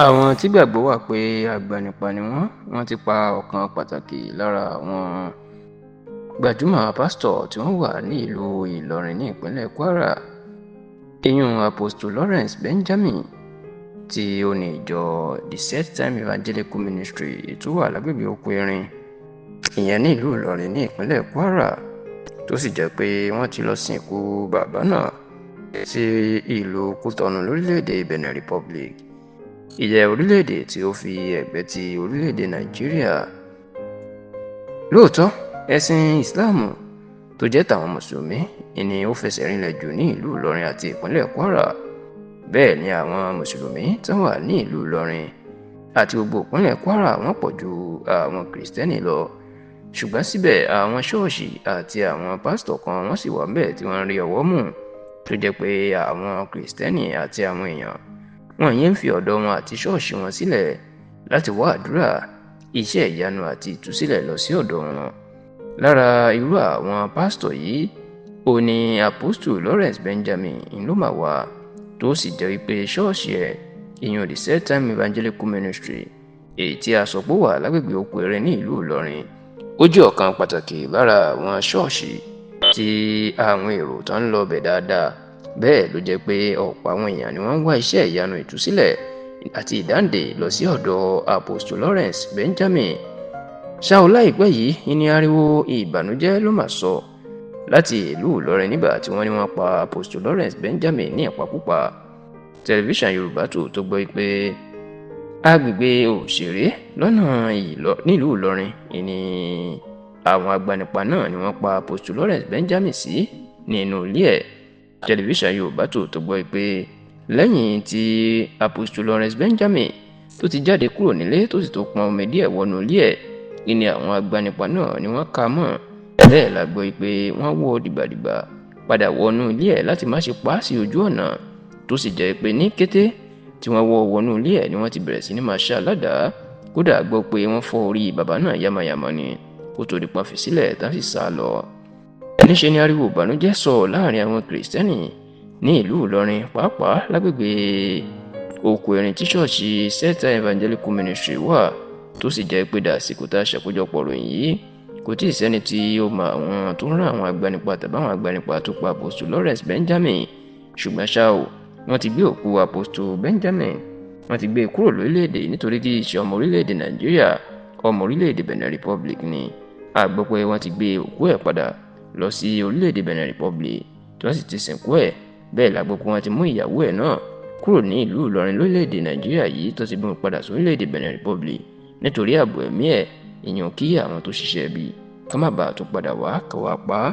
Àwọn tígbàgbọ́ wà pé agbanipa ni wọ́n, wọ́n ti pa ọ̀kan pàtàkì lára àwọn gbajúmọ̀ pásítọ̀ tí wọ́n wà ní ìlú Ìlọrin ní ìpínlẹ̀ Kwara, ìyún Apostle Lawrence Benjamin, tí ó ní ìjọ The Set Time Evangelical Ministry tó wà lágbègbè Oko Erin, ìyẹn ní ìlú Ìlọrin ní ìpínlẹ̀ Kwara, tó sì jẹ́ pé wọ́n ti lọ sìnkú bàbá náà sí ìlú Kútọ̀nù lórílẹ̀‐èdè Benin Republic, ìyẹn orílẹ̀-èdè tí ó fi ẹ̀gbẹ́ ti orílẹ̀-èdè Nàìjíríà. Lóòótọ́, ẹ̀sìn Ìsìláàmù tó jẹ́ tàwọn mùsùlùmí ni ó fẹsẹ̀ rinlẹ̀ jù ní ìlú Ìlọrin àti ìpínlẹ̀ Kwara. Bẹ́ẹ̀ ni àwọn mùsùlùmí tó wà ní ìlú Ìlọrin àti gbogbo ìpínlẹ̀ Kwara wọ́n pọ̀ ju àwọn kìrìsìtẹ́nì lọ. Ṣùgbọ́n síbẹ̀, àwọn ṣọ́ọ̀ṣì àti àwọn pásítọ̀ kan wọ́n sì wà ńbẹ̀ tí wọ́n ń rí ọwọ́ mú, tó jẹ́ pé àwọn kìrìsìtẹ́nì àti àwọn èèyàn wọn yẹn ń fi ọ̀dọ̀ wọn àti ṣọ́ọ̀ṣì wọn sílẹ̀ láti wá àdúrà, iṣẹ́ ìyanu àti ìtúsílẹ̀ lọ sí ọ̀dọ̀ wọn. Lára irú àwọn pásítọ̀ yìí ò ní Apostle Lawrence Benjamin ló mà wà, tó sì jẹ́ wípé ṣọ́ọ̀ṣì ẹ̀, ìyẹn The Set Time Evangelical Ministry, èyí tí a sọ pé ó wà lágbègbè Oko Erin ní ìlú Ìlọrin, ó jẹ́ ọ̀kan pàtàkì lára àwọn ṣọ́ọ̀ṣì tí àwọn èrò tó ń lọ bẹ̀ dáadáa. Bẹ́ẹ̀ ló jẹ́ pé ọ̀pọ̀ àwọn èèyàn ni wọ́n ń wá iṣẹ́ ìyanu, ìtúsílẹ̀ àti ìdáǹdè lọ sí ọ̀dọ̀ Apostle Lawrence Benjamin. Ṣá ò, láìpẹ́ yìí ní ariwo ìbànújẹ́ ló mà sọ láti ìlú Ìlọrin nígbà tí wọ́n ní wọ́n pa Apostle Lawrence Benjamin ní ìpakúpa. Tẹlifíṣàn Yorùbá tó gbọ́ pé agbègbè òṣèré lọ́nà nílùú Ìlọrin ní àwọn agbanipa náà ni wọ́n pa Apostle Lawrence Benjamin sí nínú ilé ẹ̀. Tẹlifíṣàn Yorùbá tó gbọ́ pé lẹ́yìn tí Apostle Lawrence Benjamin tó ti jáde kúrò nílé, tó sì tó pọn omi díẹ̀ wọnú ilé ẹ̀, ní àwọn agbanipa náà ni wọ́n kà mọ́. Bẹ́ẹ̀ la gbọ́ pé wọ́n wọ́ dìgbàdìgbà padà wọnú ilé ẹ̀ láti má ṣe pa á sí ojú ọ̀nà, tó sì jẹ́ pé ní kété tí wọ́n wọ́ wọnú ilé ẹ̀ ni wọ́n ti bẹ̀rẹ̀ sí ní máa ṣá ládàá. Kódà, gbọ́ pé wọ́n fọ́ orí bàbá náà yamayama ni kó tó di pọ́n fi sílẹ̀ tán sì sá lọ. Níṣe ni ariwo ìbànújẹ́ sọ láàrin àwọn kìrìsìtẹ́nì ní ìlú Ìlọrin, pàápàá lágbègbè Oko Erin tí ṣọ́ọ̀ṣì Set Time Evangelical Ministry wà, tó sì jẹ́ pé dàsìkò tá a ṣàkójọpọ̀ ròyìn yìí, kò tí ì sẹ́ni tí ó mọ àwọn tó ń rán àwọn agbanipa tàbí àwọn agbanipa tó pa Apostle Lawrence Benjamin. Ṣùgbọ́n ṣá o, wọ́n ti gbé òkú Apostle Benjamin, wọ́n ti gbé e kúrò lórílẹ̀‐èdè nítorí kì í ṣe ọmọ orílẹ̀‐èdè Nàìjíríà, ọmọ orílẹ̀‐èdè Benin Republic ni. A gbọ́ pé wọ́n ti gbé òkú ẹ̀ padà lọ sí orílẹ̀‐èdè Benin Republic tí wọ́n sì ti sìnkú ẹ̀. Bẹ́ẹ̀ la gbọ́ pé wọ́n ti mú ìyàwó ẹ̀ náà kúrò ní ìlú Ìlọrin lórílẹ̀‐èdè Nàìjíríà yìí, tó ti gbọ́n padà sórílẹ̀‐èdè Benin Republic nítorí ààbò ẹ̀mí ẹ̀, ìyàn kí àwọn tó ṣiṣẹ́ bíi ká má bàa tún padà wá kó wá pa á.